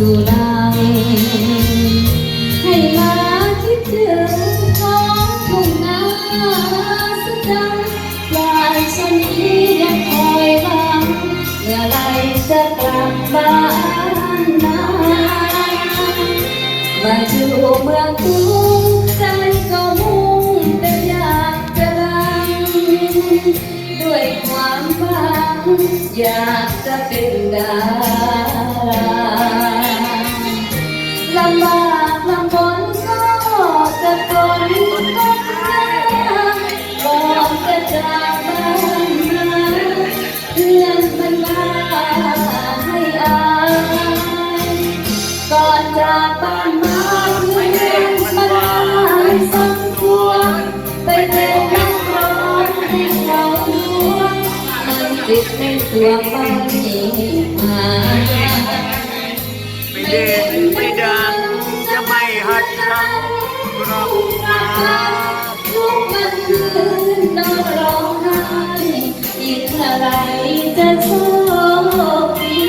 ຢູ່ໃນ ໃຫ້ມາຄິດເຖິງທ້ອງທົ່ງນາສະຈັນ ປາຍຊະນີຍັງຄອຍຫວັງ ເມື່ອໃດຈະກັບບ້ານນາ ມາຢູ່ເມືອງກຸງ ໃຈກໍມຸ່ງແຕ່ຢາກຈະດັງ ດ້ວຍຄວາມຫວັງຢາກຈະເປັນດາລາ ລຳບາກລຳບົນກໍຈະທົນທົນຍາກ ກ່ອນຈະຈາກບ້ານມາ ເພື່ອນມັນວ່າໃຫ້ອາຍ ກ່ອນຈາກບ້ານມາ ເພື່ອນມັນວ່າໃຫ້ສັ່ງຊວນ ໄປເປັນນັກຮ້ອງໃຫ້ເຂົາ ມັນຕິດໃນຕົວໄປຫາ ໄປເດັ່ນໄປດັງ ຈະໄມ່ຫັດຫຼັງກັບມາ ທຸກວັນຄືນນອນຮ້ອງໄຫ້ ອີກເມື່ອໃດຈະໂຊກດີ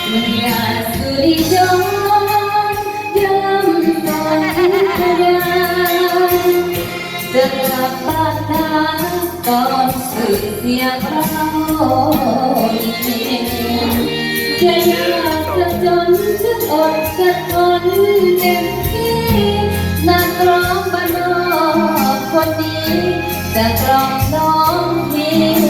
ເມື່ອສຸລິຍົນ ຍາມສົນທະນາ ຈະກັບບ້ານນາ ຕອນຊື່ສຽງເຮົານີ້ ຈະຍາກຈະຈົນ ຈະອົດຈະທົນເຕັມທີ່ ນັກຮ້ອງບ້ານນອກຄົນນີ້ ຈະກລ່ອມນ້ອງທີ່